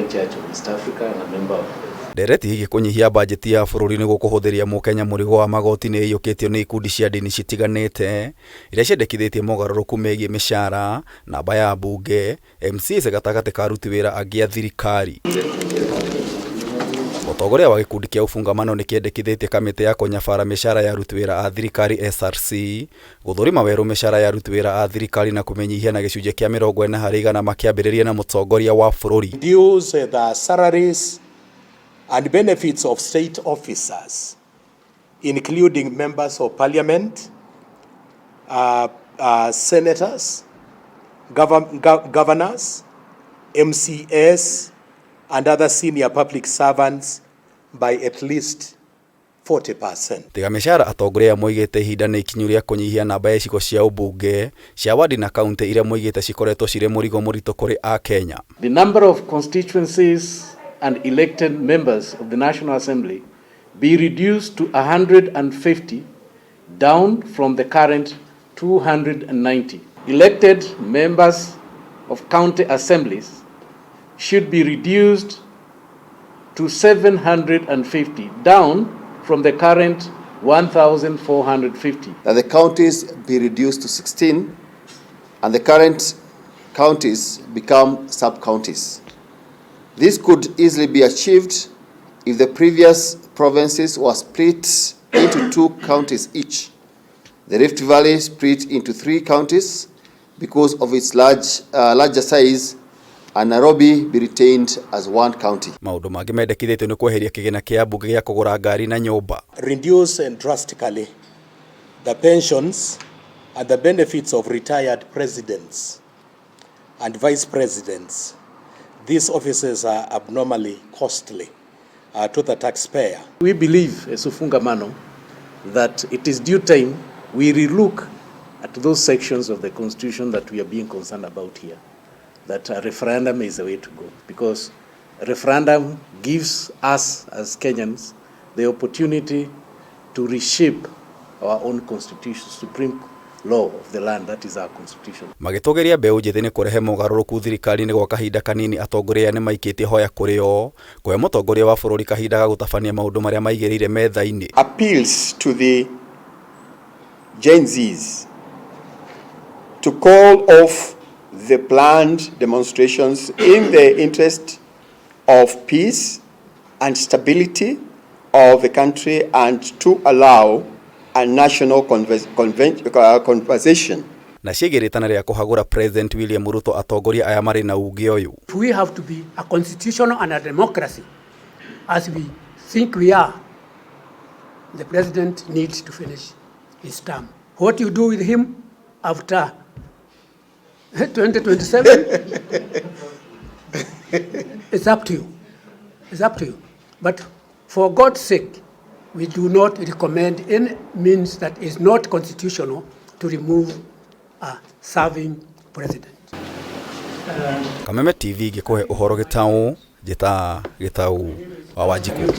Anglican Church of East Africa and a member of Ndereti ĩgiĩ kũnyihia bajeti ya bũrũri nĩguo kũhũthĩria mũkenya mũrigo wa magoti nĩ ĩiyũkĩtio nĩ ikundi cia ndini citiganĩte iria ciendekithĩtie mogarũrũku megiĩ mĩcara, namba ya ambunge, MCAs gatagatĩ ka aruti wĩra angĩ a thirikari. Mũtongoria wa gĩkundi kĩa Ufungamano nĩ kĩendekithĩtie kamĩtĩ ya kũnyabara mĩcara ya aruti wĩra a thirikari SRC gũthũrima werũ mĩcara ya aruti wĩra a thirikari na kũmĩnyihia na gĩcunjĩ kĩa 40% makĩambĩrĩria na mũtongoria wa bũrũri. Reduce the salaries and benefits of state officers, including members of parliament, senators, governors, MCAs, and other senior public servants by at least 40%. Tiga mĩcara, atongoria aya moigĩte ihinda nĩ ikinyu rĩa kũnyihia namba ya icigo cia ũmbunge cia wadi na kaunti iria moigĩte cikoretwo cirĩ mũrigo mũritũ kũrĩ akenya. The number of constituencies and elected members of the National Assembly be reduced to 150, down from the current 290. Elected members of county assemblies should be reduced to 750, down from the current 1,450. That the counties be reduced to 16 and the current counties become sub-counties. This could easily be achieved if the previous provinces were split into two counties each. The Rift Valley split into three counties because of its larger size, and Nairobi be retained as one county. Maũndũ mangĩ mendekithĩtio nĩ kweheria kĩgĩna kĩa mbunge gĩa kũgũra ngari na nyũmba. Reduce and drastically the pensions and the benefits of retired presidents and vice presidents. These offices are abnormally costly to the taxpayer. We believe as Ufungamano that it is due time we relook at those sections of the constitution that we are being concerned about here, that a referendum is the way to go, because a referendum gives us as Kenyans the opportunity to reshape our own constitution, supreme law of the land, that is our constitution. Magĩtũgĩria mbeũ njĩthĩ nĩ kũrehe mogarũrũku thirikari-inĩ gwa kahinda kanini, atongoria aya nĩ maikĩtie hoya kũrĩ o kũhe mũtongoria wa bũrũri kahinda ga gũtabania maũndũ marĩa maigĩrĩire metha-inĩ. Appeals to the Gen Zs to call off the planned demonstrations in the interest of peace and stability of the country and to allow a national conversation. Na ciĩgiĩ rĩtana rĩa kũhagũra President William Ruto, atongoria aya marĩ na uge ũyũ. We have to be a constitutional and a democracy, as we think we are. The president needs to finish his term. What you do with him after 2027, it's up to you. It's up to you. But for God's sake, we do not recommend any means that is not constitutional to remove a serving president. Kameme TV gĩkũhe ũhoro gĩtaũ njĩta Gĩtaũ wa Wanjikũ.